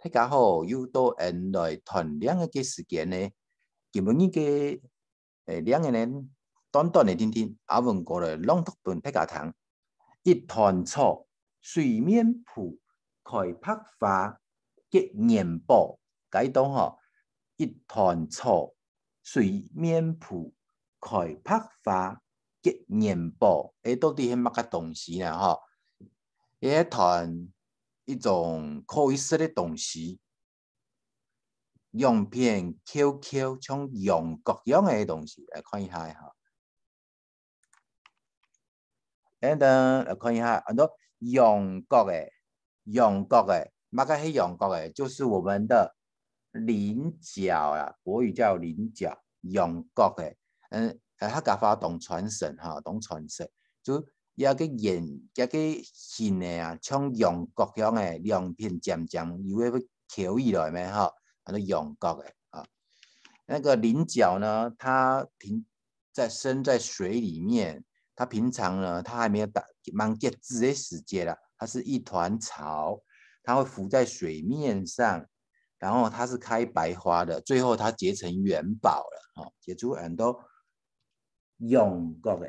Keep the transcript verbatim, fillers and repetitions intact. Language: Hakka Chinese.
大家好，又到𫣆來揣令仔个時間呢。今晡日个，誒，令仔呢，短短个定定，阿文哥來朗讀分大家聽。一團草，水面浮，開白花，結元寶。解讀吼，一團草，水面浮，開白花，結元寶。誒，到底係麼个東西呢？吼，一團一種可以食个東西，兩片翹翹，像羊角樣个東西，來看一下哈。And then，來看一下，安到羊角个，羊角个，麼个係羊角个？就是我們的菱角啊，國語叫菱角，羊角个。嗯，呃，客家話當傳神哈，當傳神。就一个圓，一个形个啊，像羊角樣个，兩片尖尖，有个會翹起來咩哈，安到羊角个啊。那個菱角呢，它平在生在水裡面，它平常呢，它還沒有打，吂結子个時節啦，它是一團草，它會浮在水面上，然後它是開白花的，最後它結成元寶了，哦，結出很多羊角个，